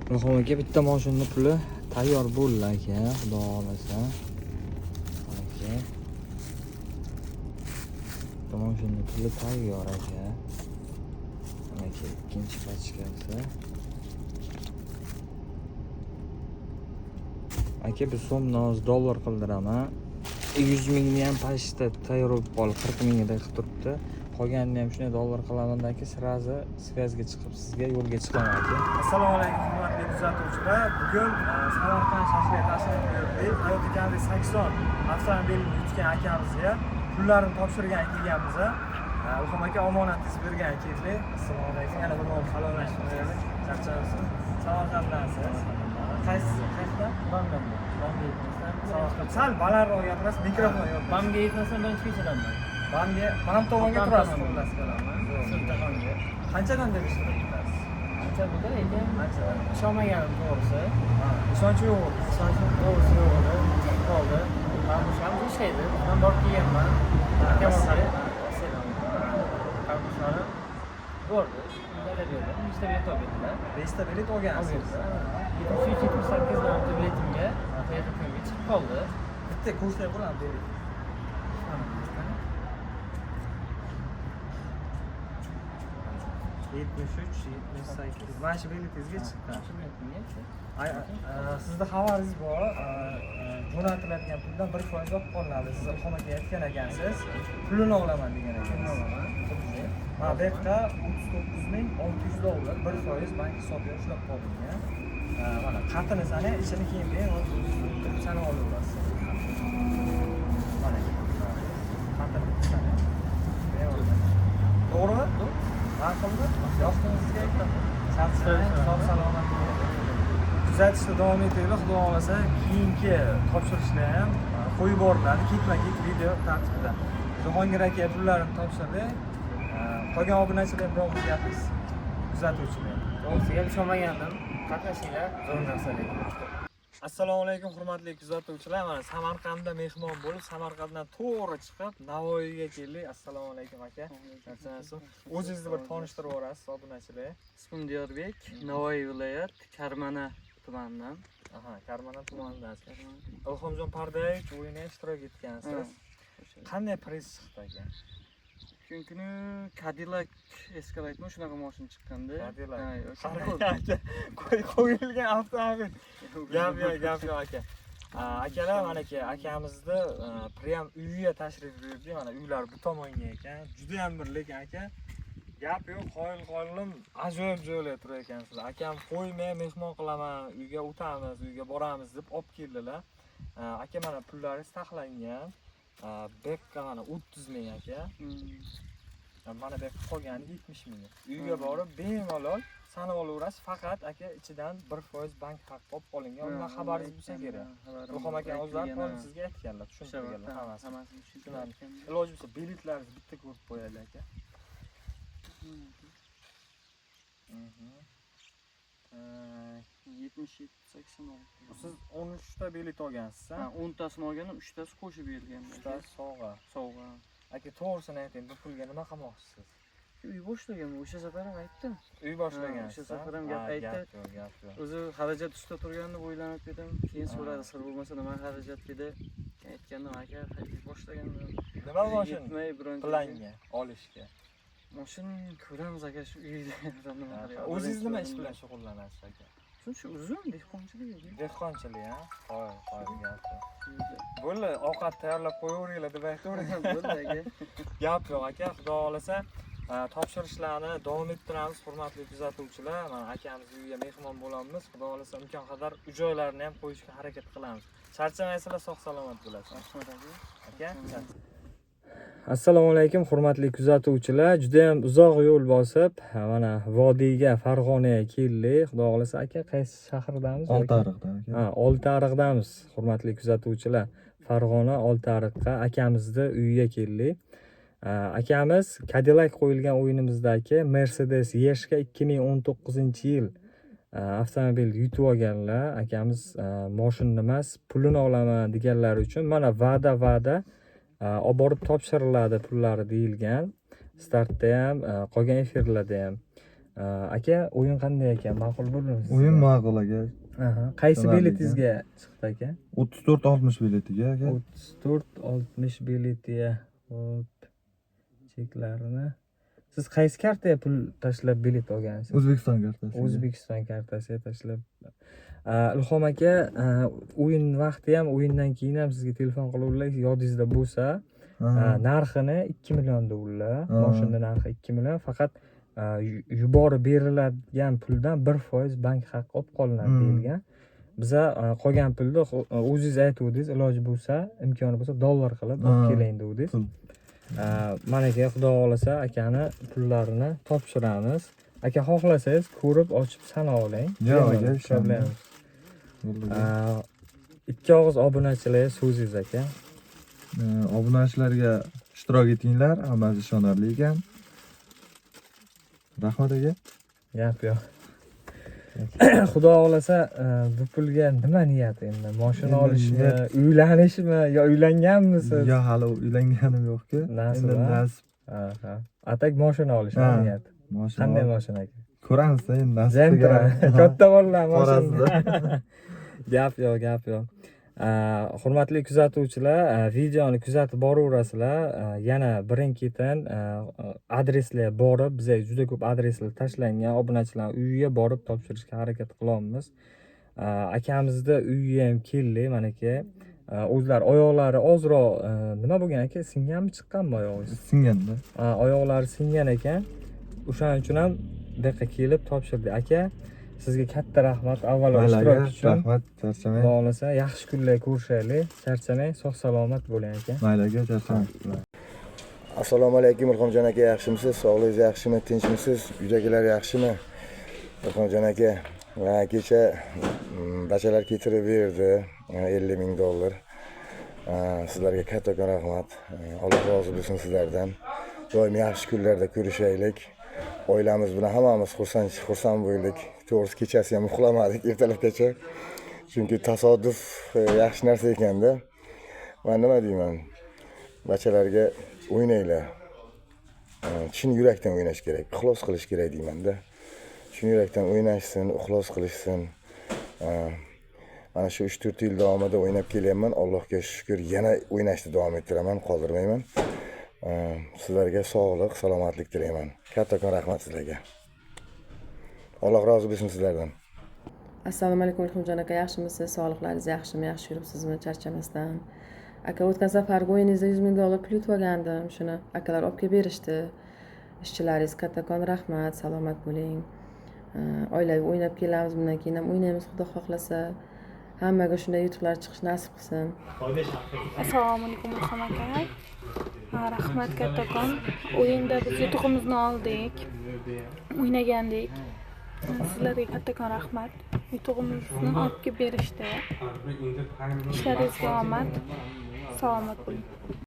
Ilhom aka, bitta moshinni puli tayyor bo'ldi aka, xudo xohlasa. Aka. Bitta moshinni puli tayyor aka. Aka, ikkinchi pachkasi. Aka, bir so'mni hozir dollar qildiraman. 100 mingni ham pashta tayyor bo'lib qoldi, 40 mingida qilib turibdi. Qolganini ham shunday dollar qilaman aka, сразу связьga chiqib sizga yo'lga chiqaman aka. Assalomu alaykum hurmatli kuzatuvchilar. Bugun Samarqand shahriga tashrif buyurdik. Toyota Camry 80 avtomobilini yutgan akamizga pullarini topshirgan kelganmiz. Ilhom aka, omonatingizni bergan keldik. Assalomu alaykum. Yana bir bor salomlashib qo'yaylik. Charchamaysiz? Samarqanddansiz? Qaysi qayerdan? Bamdan. Bamga yetmasdan. Samarqand. Sal balandroq gapirasiz, mikrofon yo'q. Bamga yetmasdan birinchi ko'chadanman. Bamga, Bam tomonga turasiz, xullas. Sultonxonga. Qanchadan deb ishlayapsiz? Qancha bo'ldi lekin Qanchadan? ishonmaganim to'g'risi. Ha, ishonch yo'q. Ishonchim to'g'risi yo'q edi. Chiqib qoldi. Qarindoshlarim ishlaydi. Men borib kelganman. Akam orqali Rossiyadan. Qarindoshlarim bordi. Uylarga berdim. 100 ta bilet olib berdilar. 5 ta bilet olgansiz. 73 78 nomli biletimga Toyota Camry chiqib qoldi. Bitta ko'rsatib bo'ladi bilet. 73, 78. Mana shu biletingizga chiqqan. Shu biletimga. Sizda xabaringiz bor, jo'natiladigan puldan 1% olib qolinadi. Siz Ilhom aka aytgan ekansiz, pulini olaman degan Pulini ekansiz. olaman. Mana bu yoqda 39 600 dollar 1% bank hisobiga ushlab qolingan. Mana qatini sanang, ichini keyin bemalol o'zingiz turib sanab olaverasiz. Mana qatini sanang. Bemalol. To'g'rimi? Ma'qulmi? Yoqdimi sizga? Charchamang, sog' salomat bo'ling. Kuzatishda davom etinglar, xudo xohlasa keyingi topshirishlar ham qo'yib boriladi ketma-ket video tartibida. Jahongir aka pullarini topshirdik. Qolgan obunachilar bilan biror gapingiz, kuzatuvchilar. To'g'risiga ishonmagandim. Qatnashinglar zo'r narsa lekin. Assalomu alaykum hurmatli kuzatuvchilar. Mana Samarqandda mehmon bo'lib, Samarqanddan to'g'ri chiqib Navoiyga keldik. Assalomu alaykum aka. Charchamaysiz? O'zingizni bir tanishtirib yuborasiz obunachilar. Ismim Diyorbek, Navoiy viloyat, Karmana tumanidan. Aha, Karmana tumanidan. Ilhomjon Pardayevich o'yinida ishtirok etgansiz. Qanday priz chiqdi aka? O'sha kuni Cadillac Escalade'mi shunaqa mashina chiqqanda. Cadillac. Ha, yo'q. Qarang aka, qo'yilgan avtomobil. Gap yo'q, gap yo'q aka. Akalar, mana aka, akamizni prям uyiga tashrif buyurdik. Mana uylar bu tomonga ekan. Juda ham bir lekin aka, gap yo'q, qoyil qoyillim ajoyib joylar turar ekansizlar. Akam qo'ymay mehmon qilaman, uyga o'tamiz, uyga boramiz deb olib keldilar. Aka, mana pullaringiz taxlangan. Bu yoqqa mana 30 ming aka. Mana bu yoqqa qolgani 70 ming. Uyga borib bemalol sanab olaverasiz. Faqat aka ichidan 1% bank haqqi olib qolingan. Undan xabaringiz bo'lsa kerak. Ilhom aka o'zlari polni sizga aytganlar, tushuntirganlar hammasini. Hammasini tushuntirgan. Iloji bo'lsa biletlaringizni bitta ko'rib qo'yaylik aka. 77 86. Siz 13 ta bilet olgansiz, Ha, ha? 10 tasini olganim, 3 tasi qo'shib berilgan. 3 tasi sovg'a. Sovg'a. Aka, to'g'risini ayting, bu pulga nima qilmoqchisiz? Uy boshlaganman, o'sha safar ham aytdim. Uy boshlagansiz. O'sha safar ham gap Ha, aytdi. Gap yo'q, gap yo'q. O'zi xarajat ustida turgan deb o'ylanib dedim. Keyin so'radi, sir bo'lmasa nima xarajat dedi. Keyin aytgandim, aka, uy boshlagandim. Nima moshin Yetmay biron joyga. planga olishga? Moshin ko'ramiz aka, shu uyda nima qilyapti. O'zingiz nima ish bilan shug'ullanasiz aka? Shuncha uzun dehqonchilik aka. Dehqonchilik, ha? Qo'y, qo'y, gap yo'q. Bo'ldi, ovqat tayyorlab qo'yaveringlar deb aytavering. Bo'ldi aka. Gap yo'q aka, xudo xohlasa topshirishlarni davom ettiramiz hurmatli kuzatuvchilar. Mana akamiz uyiga mehmon bo'lamiz. Xudo xohlasa imkon qadar uy joylarini ham qo'yishga harakat qilamiz. Charchamaysizlar, sog' salomat bo'lasiz. Rahmat aka. Aka. Assalomu alaykum hurmatli kuzatuvchilar. Juda ham uzoq yo'l bosib, mana vodiyga, Farg'onaga keldik. Xudo xohlasa aka, qaysi shahardamiz? Oltiariqda aka. Ha, Oltiariqdamiz hurmatli kuzatuvchilar. Farg'ona Oltiariqqa akamizni uyiga keldik. Akamiz Cadillac qo'yilgan o'yinimizdagi Mercedes Yeshka 2019-yil avtomobil yutib olganlar. Akamiz moshinni emas, pulini olaman deganlari uchun mana va'da olib borib topshiriladi pullari deyilgan. Startda ham, qolgan efirlarda ham. Aka, o'yin qanday ekan? Ma'qul bo'ldimi sizga? O'yin ma'qul aka. Aha. Qaysi Ishonarli biletingizga chiqdi aka? 34.60 biletiga aka. 34.60 biletiga. Xo'p. Cheklarini. Siz qaysi kartaga pul tashlab bilet olgansiz? O'zbekiston kartasi. O'zbekiston kartasiga tashlab. Ilhom aka, o'yin vaqti ham, o'yindan keyin ham sizga telefon qiluvdilar, yodingizda bo'lsa, narxini 2 million dedilar. Mashina narxi 2 million, faqat yuborib beriladigan puldan 1% bank haqqi olib qolinadi deyilgan. Biza qolgan pulni o'zingiz aytuvdingiz, iloji bo'lsa, imkoni bo'lsa dollar qilib olib keling degandingiz. Pul. Mana aka, xudo xohlasa akani pullarini topshiramiz. Aka, xohlasangiz ko'rib, ochib sanab oling. Yo'q, aka, Problem. Bo'ldi. Ikki og'iz obunachilarga so'zingiz aka. Obunachilarga ishtirok etinglar, hammasi ishonarli ekan. Rahmat aka. Gap yo'q. Xudo xohlasa, bu pulga nima niyat endi? Mashina Endi olishmi, niyat- uylanishmi yo uylanganmisiz? Yo, hali uylanganim yo'q-ku. Nasib, Endi ha? nasib. Aha. А так mashina olish Ha. niyat. Mashina. Qanday mashina aka? Ko'ramiz endi nasib. Gentra. Katta bolalar mashina. Qorasida. Gap yo'q, gap yo'q. Hurmatli kuzatuvchilar, videoni kuzatib boraverasizlar. Yana birin-ketin adreslar borib, bizga juda ko'p adreslar tashlangan, obunachilar uyiga borib topshirishga harakat qilyapmiz. Akamizni uyiga ham keldik, manaki. O'zlari oyoqlari ozroq nima bo'lgan aka? Singanmi, chiqqanmi oyog'ingiz? Singanda. Oyoqlari singan ekan. O'shaning uchun ham bu yoqqa kelib topshirdik. Aka, sizga katta rahmat avvalo Mayli ishtirok aka, uchun. rahmat, charchamang. Xudo xohlasa yaxshi kunlar ko'rishaylik. Charchamang, sog' salomat bo'ling aka. Mayli aka, charchamang. Assalomu alaykum Ilhomjon aka, yaxshimisiz? Sog'ligingiz yaxshimi? Tinchmisiz? Uydagilar yaxshimi? Ilhomjon aka, va kecha bachalar keltirib berdi 50 ming dollar. Sizlarga kattakon rahmat. Alloh rozi bo'lsin sizlardan. Doim yaxshi kunlarda ko'rishaylik. Oilamiz bilan hammamiz xursand bo'ldik. To'g'risi kechasi ham uxlamadik ertalabgacha. Chunki tasodif yaxshi narsa ekanda. Man nima deyman? Bachalarga o'ynanglar. Chin yurakdan o'ynash kerak, ixlos qilish kerak deymanda. Chin yurakdan o'ynashsin, ixlos qilishsin. Mana shu 3-4 yil davomida o'ynab kelyapman. Allohga shukr, yana o'ynashni davom ettiraman, qoldirmayman. Sizlarga sog'lik, salomatlik tilayman. Kattakon rahmat sizlarga. Alloh rozi bo'lsin sizlardan. Assalomu alaykum Ilhomjon aka, yaxshimisiz? Sog'liqlaringiz yaxshimi? Yaxshi yuribsizmi? Charchamasdan. Aka, o'tgan safargi o'yiningizda 100 ming dollar pul yutib olgandim. Shuni akalar olib kelib berishdi. Ishchilaringiz kattakon rahmat, salomat bo'ling. Oilaviy o'ynab kelamiz, bundan keyin ham o'ynaymiz, xudo xohlasa. Hammaga shunday yutuqlar chiqish nasib qilsin. Assalomu alaykum Ilhom aka. Rahmat kattakon. O'yinda biz yutug'imizni oldik. O'ynagandik. Sizlarga kattakon rahmat. Yutug'imizni olib kelib berishdi. Ishlaringizga omad. Salomat bo'ling.